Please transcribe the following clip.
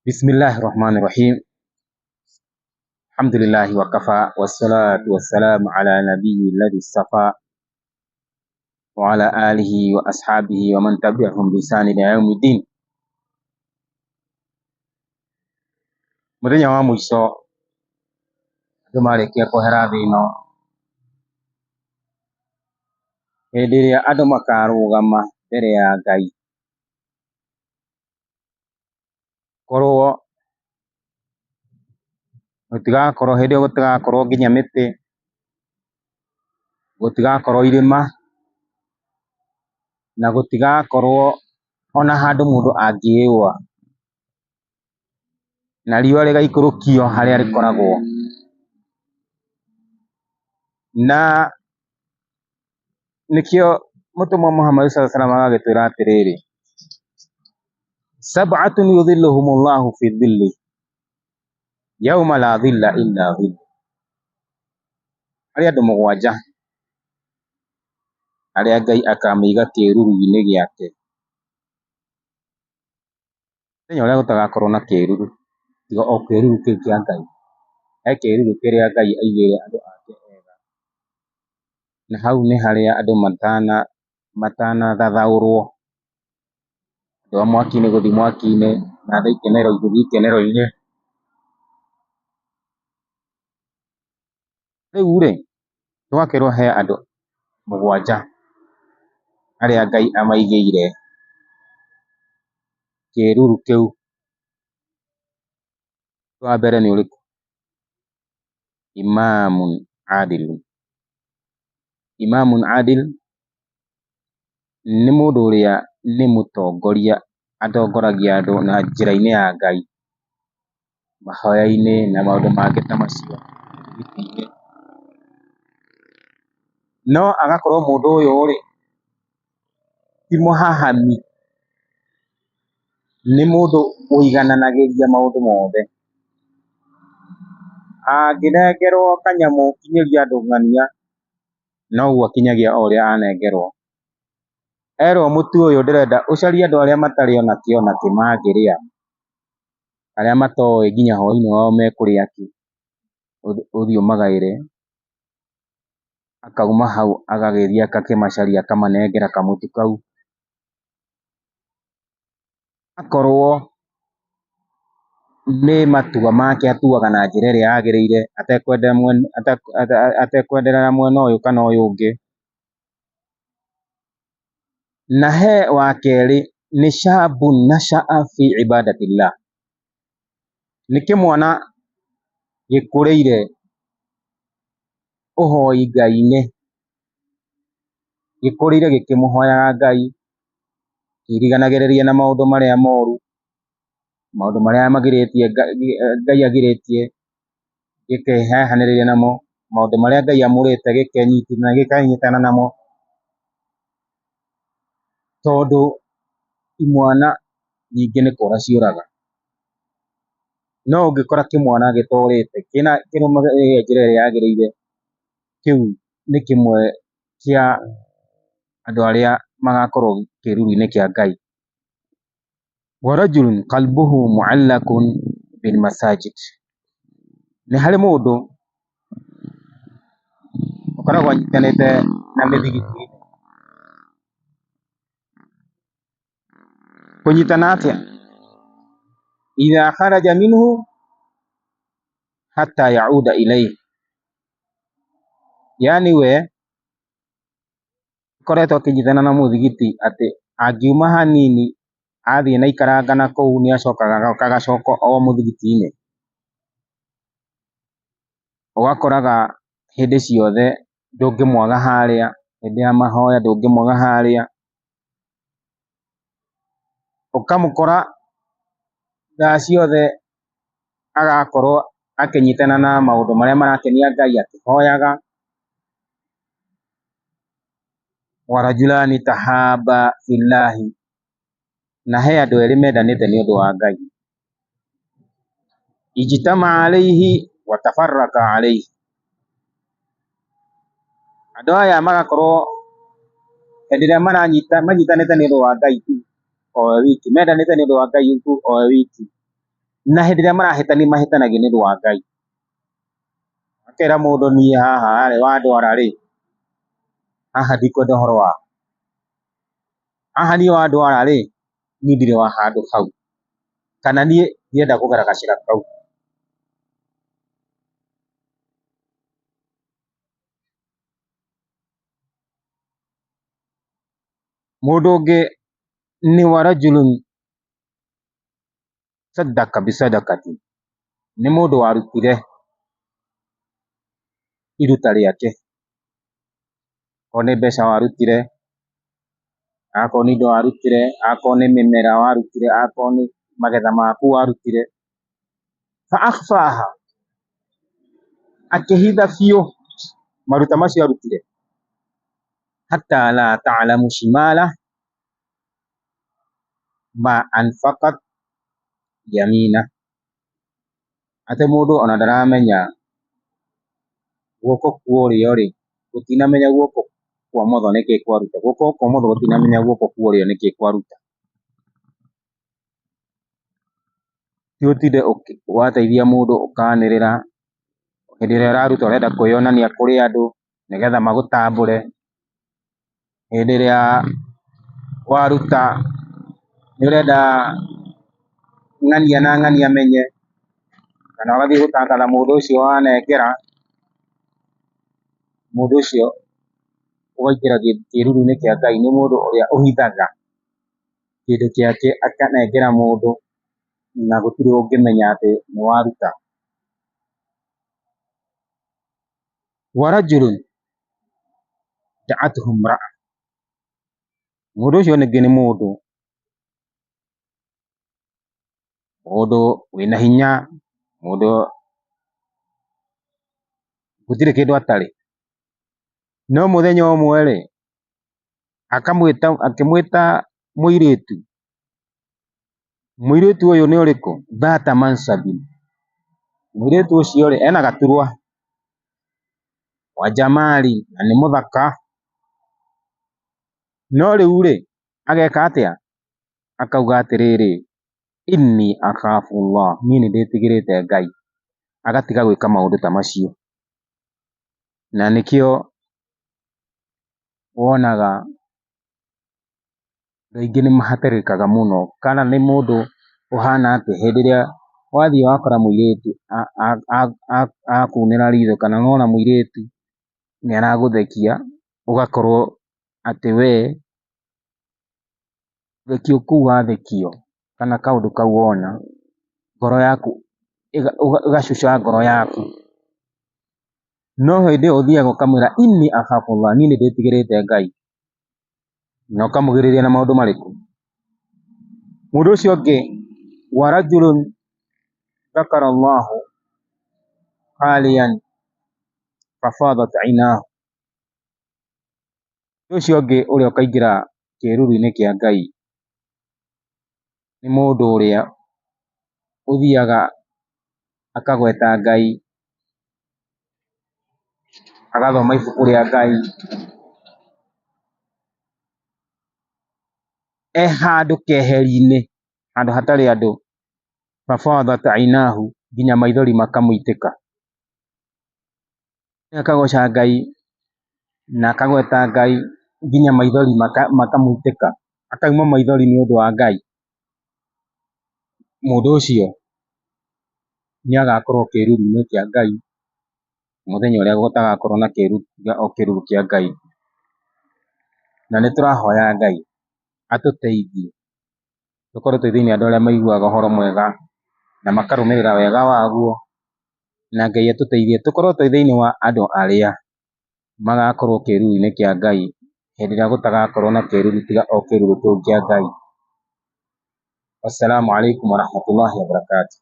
Bismillahi rahmani rahim. Alhamdulillahi wakafa wassalatu wassalamu ala nabiyyi alladhi istafa wa ala alihi wa ashabihi wa man tabi'ahum bi ihsani ila yaumiddin. Mũthenya wa mũico andũ marĩkia kwehera thĩ ĩno, hĩndĩ ĩrĩa andũ makarũgama mbere ya Ngai, korwo gũtigakorwo hĩndĩ ĩyo gũtigakorwo nginya mĩtĩ, gũtigakorwo irĩma, na gũtigakorwo ona handũ mũndũ angĩũa, na riũa rĩgaikũrũkio harĩa rĩkoragwo. Na nĩkĩo mũtũmwo Muhammad sallallahu alaihi wasallam agagĩtwĩra atĩrĩrĩ, sab'atun yudhilluhumullahu fi dhilli yauma la dhilla illa dhillu, harĩ andũ mũgwanja arĩa Ngai akamaiga kĩruru-inĩ gĩake mũthenya ũrĩa gũtagakorwo na kĩruru tiga o kĩruru kĩu kĩa Ngai. He kĩruru kĩrĩa Ngai aigĩire andũ ake ega, na hau nĩ harĩa andũ matanathathaũrwo, andũ a mwaki-inĩ gũthiĩ mwaki-inĩ na andũ a ikenero gũthiĩ ikenero-inĩ. Rĩu rĩ, tũgakĩrwo he andũ mũgwanja arĩa Ngai amaigĩire kĩruru kĩu. Wa mbere nĩ ũrĩkũ? Imamun adil. Imamun adil nĩ mũndũ ũrĩa nĩ mũtongoria, atongoragia andũ na njĩra-inĩ ya Ngai, mahoya-inĩ na maũndũ mangĩ ta macio, mĩthigiti-inĩ. No agakorwo mũndũ ũyũ rĩ, ti mũhahami, nĩ mũndũ ũigananagĩria maũndũ mothe. Angĩnengerwo kanyamũ kinyĩria andũ ng'ania, noguo akinyagia o ũrĩa anengerwo. Erwo mũtu ũyũ ndĩrenda ũcarie andũ arĩa matarĩ ona kĩ ona kĩ mangĩrĩa, arĩa matoĩ nginya hwainĩ wao mekũrĩa kĩ, ũthiĩ ũmagaĩre. Akauma hau agagĩthiĩ agakĩmacaria akamanengera kamũtu kau. Akorwo nĩ matua make atuaga na njĩra ĩrĩa yagĩrĩire atekwenderera mwena ũyũ kana ũyũ ũngĩ. Na he wa kerĩ nĩ shabun nashaa fi ibadatillah, nĩ kĩmwana gĩkũrĩire ũhoi Ngai-inĩ, gĩkũrĩire gĩkĩmũhoyaga Ngai, kĩriganagĩrĩria na maũndũ marĩa moru, maũndũ marĩa magirĩtie Ngai agirĩtie, gĩkehahanĩrĩria namo, maũndũ marĩa Ngai amũrĩte gĩkanyitana namo, tondũ imwana nyingĩ nĩ kũra ciũraga. No ũngĩkora kĩmwana gĩtorĩte kĩna kĩrũmagĩrĩra njĩra ĩrĩa yagĩrĩire, kĩu nĩ kĩmwe kĩa andũ arĩa magakorwo kĩruru-inĩ kĩa Ngai. Wa rajulun qalbuhu muallakun bil masajid, nĩ harĩ mũndũ ũkoragwo anyitanĩte na mĩthigiti. Kũnyitana atĩa? Idha kharaja minhu hatta yauda ilayhi, yani we akoretwo akĩnyitana na mũthigiti atĩ angiuma hanini athiĩ na ikaranga na kũu nĩ acokaga agoka agacoka o mũthigiti-inĩ. Ũgakoraga hĩndĩ ciothe ndũngĩmwaga harĩa, hĩndĩ ya mahoya ndũngĩmwaga harĩa, ũkamũkora thaa ciothe agakorwo akĩnyitana na maũndũ marĩa marakenia Ngai akĩhoyaga. Wa rajulani tahaba fillahi, na he andũ erĩ mendanĩte nĩ ũndũ wa Ngai. Ijtama alaihi wa tafarraka alaihi, andũ aya magakorwo hĩndĩ ĩrĩa manyitanĩte nĩ ũndũ wa Ngai tu o wiki, mendanĩte nĩ ũndũ wa Ngai tu o wiki. Na hĩndĩ ĩrĩa marahĩtania mahĩtanagia nĩ ũndũ wa Ngai. Akera mũndũ niĩ haha rĩ wandwara rĩ, haha ndikwenda ũhoro waku, haha niĩ wandwara rĩ, niĩ ndirĩ wa handũ hau, kana niĩ ndirenda kũgera gacĩra kau. Mũndũ ũngĩ nĩ wa rajulun saddaka bisadakati, nĩ mũndũ warutire iruta rĩake, akorwo nĩ mbeca warutire, akorwo nĩ indo warutire, akorwo nĩ mĩmera warutire, akorwo nĩ magetha maku warutire. Fa akhfaha, akĩhitha biũ maruta macio arutire, hatta la ta'lamu shimala ma anfaqat yamina, atĩ mũndũ ona ndaramenya guoko kwa ũrĩo rĩ, gũtinamenya guoko kwa ũmotho nĩkĩ kwaruta, guoko kwa ũmotho gũtinamenya guoko kwa ũrĩo nĩkĩ kwaruta. Ti ũtinde wateithia mũndũ ũkanĩrĩra hĩndĩ ĩrĩa ũraruta ũrenda kwĩyonania kũrĩ andũ nĩgetha magũtambũre, hĩndĩ ĩrĩa waruta nĩ ũrenda ng'ania na ng'ania menye, kana ũgathiĩ gũtangatha mũndũ ũcio wanengera, mũndũ ũcio ũgaingĩra kĩruru-inĩ kĩa Ngai nĩ mũndũ ũrĩa ũhithaga kĩndũ gĩake akanengera mũndũ na gũtirĩ ũngĩmenya atĩ nĩ waruta. Wa rajulun da'atuhu imra'a, mũndũ ũcio ningĩ nĩ mũndũ mũndũ wĩna hinya, mũndũ gũtirĩ kĩndũ atarĩ. No mũthenya ũmwe rĩ, akamwĩta, akĩmwĩta mũirĩtu. Mũirĩtu ũyũ nĩ ũrĩkũ? Dhata mansabin, mũirĩtu ũcio rĩ, ena gaturwa wa jamali na nĩ mũthaka. No rĩu rĩ, ageka atĩa? Akauga atĩrĩrĩ, inni akhafu Allah, niĩ nĩ ndĩtigĩrĩte Ngai. Agatiga gwĩka maũndũ ta macio. Na nĩkĩo wonaga andũ aingĩ nĩ mahatĩrĩrĩkaga mũno, kana nĩ mũndũ ũhana atĩa, hĩndĩ ĩrĩa wathiĩ wakora mũirĩtu akunĩra ritho, kana wona mũirĩtu nĩ aragũthekia, ũgakorwo atĩ we gũthekio kũu wathekio kana kaũndũ kau wona, ngoro yaku ĩgacuca ngoro yaku. No hĩndĩ ĩyo ũthiaga ũkamwĩra inni akhafullah, niĩ nĩ ndĩtigĩrĩte Ngai. Na ũkamũgirĩrĩria na maũndũ marĩkũ? Mũndũ ũcio ũngĩ, wa rajulun dhakara Allahu khaliyan fafadat ainahu, mũndũ ũcio ũngĩ ũrĩa ũkaingĩra kĩruru-inĩ kĩa Ngai nĩ mũndũ ũrĩa ũthiaga akagweta Ngai, agathoma ibuku rĩa Ngai, e handũ keheri-inĩ, handũ hatarĩ andũ, fafadat ainahu, nginya maithori makamũitĩka. Akagoca Ngai na akagweta Ngai nginya maithori makamũitĩka, akauma maithori nĩ ũndũ wa Ngai. Mũndũ ũcio nĩ agakorwo kĩruru-inĩ kĩa Ngai mũthenya ũrĩa gũtagakorwo na kĩruru tiga o kĩruru kĩa Ngai. Na nĩ tũrahoya Ngai atũteithie tũkorwo twĩ thĩinĩ andũ arĩa maiguaga ũhoro mwega na makarũmĩrĩra wega waguo, na Ngai atũteithie tũkorwo twĩ thĩinĩ wa andũ arĩa magakorwo kĩruru-inĩ kĩa Ngai hĩndĩ ĩrĩa gũtagakorwo na kĩruru tiga o kĩruru kĩu kĩa Ngai. Wassalamu alaikum warahmatullahi wabarakatuh.